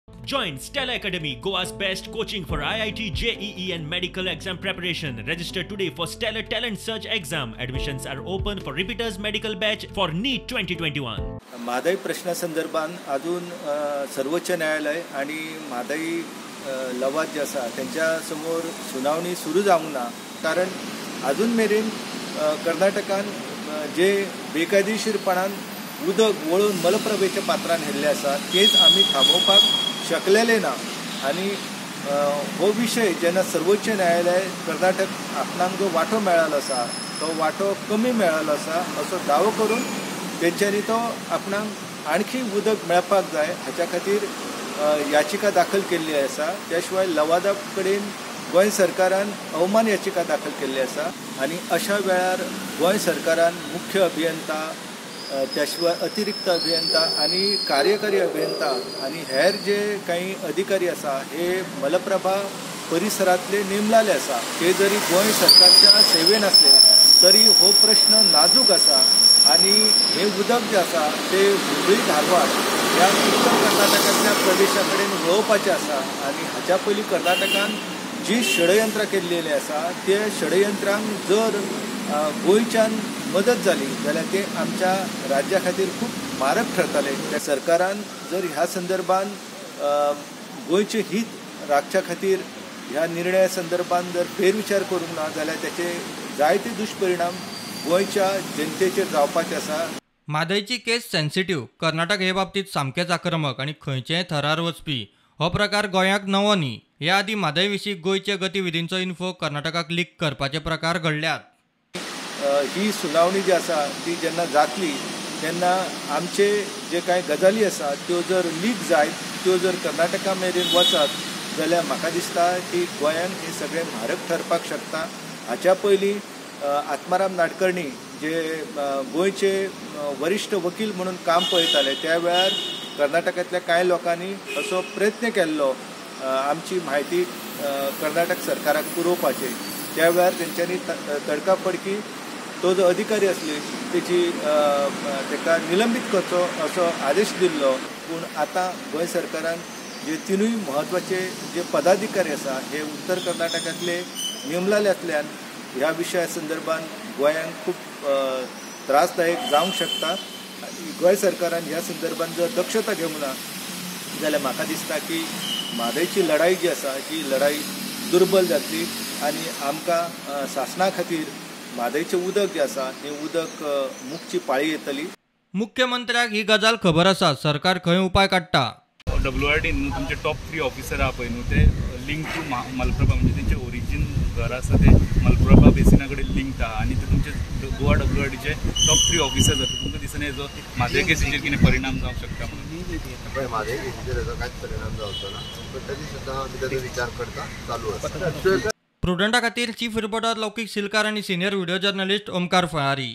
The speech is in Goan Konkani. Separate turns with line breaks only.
Join Stella Academy, Goa's best coaching for IIT, JEE and medical exam preparation. Register today for Stellar Talent Search exam. Admissions are open for repeaters medical batch for NEET 2021.
Mhadei प्रश्नासंदर्भात अजून सर्वोच्च न्यायालय आणि म्हादई लवाद जे आसा तेंच्या समोर सुनावणी सुरू जावंक ना, कारण अजून मेरेन कर्नाटकान जे बेकायदेशीरपणान उदक वळून मलप्रभेच्या पात्रान हेल्ले आसा तेच आमी थांबोवपाक शकलेले ना. आनी हो विशय जेन्ना सर्वोच्च न्यायालय कर्नाटक आपणाक जो वांटो मेळ्ळो आसा तो वांटो कमी मेळ्ळो आसा असो दावो करून तेंच्यांनी तो आपणाक आणखी उदक मेळपाक जाय हाच्या खातीर याचिका दाखल केल्ली आसा. त्या शिवाय लवादा कडेन गोंय सरकारान अवमान याचिका दाखल केल्ली आसा आनी अशा वेळार गोंय सरकारान मुख्य अभियंता, त्या शिवाय अतिरिक्त अभियंता आनी कार्यकारी अभियंता आनी हेर जे काही अधिकारी आसा हे मलप्रभा परिसरांतले नेमलेले आसा. ते जरी गोंय सरकारच्या सेवेन आसले तरी हो प्रश्न नाजूक आसा आनी हे उदक जे आसा ते हुबळी धारवाड ह्या उत्तर कर्नाटकांतल्या प्रदेशा कडेन वळोवपाचें आसा आनी हाच्या पयलीं कर्नाटकान जी षडयंत्रां केल्लेली आसा ते षडयंत्रांक जर गोंयच्यान मदत जाली जाल्यार ते आमच्या राज्या खातीर खूब मारक ठरताले. त्या सरकारान जर ह्या संदर्भान गोंयचें हित राखच्या खातीर ह्या निर्णया संदर्भान जर फेरविचार करूंक ना जाल्यार त्याचे जायते दुश्परिणाम गोंयच्या जनतेचेर जावपाचे आसा.
म्हादयची केस सेन्सिटीव, कर्नाटक हे बाबतींत सामकेंच आक्रमक आनी खंयचेय थरार वचपी. हो प्रकार गोंयाक नवो न्ही. हे आदीं म्हादय विशीं गोंयच्या गतिविधींचो इन्फो कर्नाटकाक लीक करपाचे प्रकार घडल्यात.
ही सुनावणी जी आसा ती जेन्ना जातली तेन्ना आमचे जे कांय गजाली आसा त्यो जर लीक जायत, त्यो जर कर्नाटका मेरेन वचत जाल्यार म्हाका दिसता की गोंयान हें सगळें म्हारग ठरपाक शकता. हाच्या पयलीं आत्माराम नाडकर्णी जे गोंयचे वरिश्ठ वकील म्हणून काम पळयताले त्या वेळार कर्नाटकांतल्या कांय लोकांनी असो प्रयत्न केल्लो आमची म्हायती कर्नाटक सरकाराक पुरोवपाचे. त्या वेळार तेंच्यांनी तडकाफडकी तो जो अधिकारी आसली तेची ताका निलंबीत करचो असो आदेश दिल्लो. पूण आतां गोंय सरकारान जे तिनूय म्हत्वाचे जे पदाधिकारी आसा हे उत्तर कर्नाटकांतले नेमलेले आसल्यान ह्या विशया संदर्भान गोंयांक खूब त्रासदायक जावंक शकता. गोंय सरकारान ह्या संदर्भान जर दक्षता घेवंक ना जाल्यार म्हाका दिसता की म्हादयची लढाई जी आसा ही लढाई दुर्बल जातली आनी आमकां सासणा खातीर म्हादयचें उदक जें आसा हें उदक मुकची पाळी येतली.
मुख्यमंत्र्याक ही गजाल खबर आसा, सरकार खंय उपाय काडटा.
डब्ल्यू आर डी न्हू तुमचे टॉप 3 ऑफिसर आहा पळय न्हू ते लिंक टू मलप्रभा, म्हणजे तेंचे ओरिजीन घर आसा ते मलप्रभा बेसिना कडेन लिंक्ड आहा आनी ते तुमचे गोवा डब्ल्यू आर डीचे टॉप 3 ऑफिसर जाता. तुमकां दिसना हेजो म्हादय केसीचेर कितें परिणाम जावंक शकता म्हणून?
पळय, म्हादय केसीचेर हेजो कांयच परिणाम जावचो ना, पण तरी सुद्दां आमी ताजो विचार करता, चालू आसा.
प्रुडंटा खातीर चीफ रिपोर्टर लौकीक सिलकार आनी senior video journalist Omkar Falari.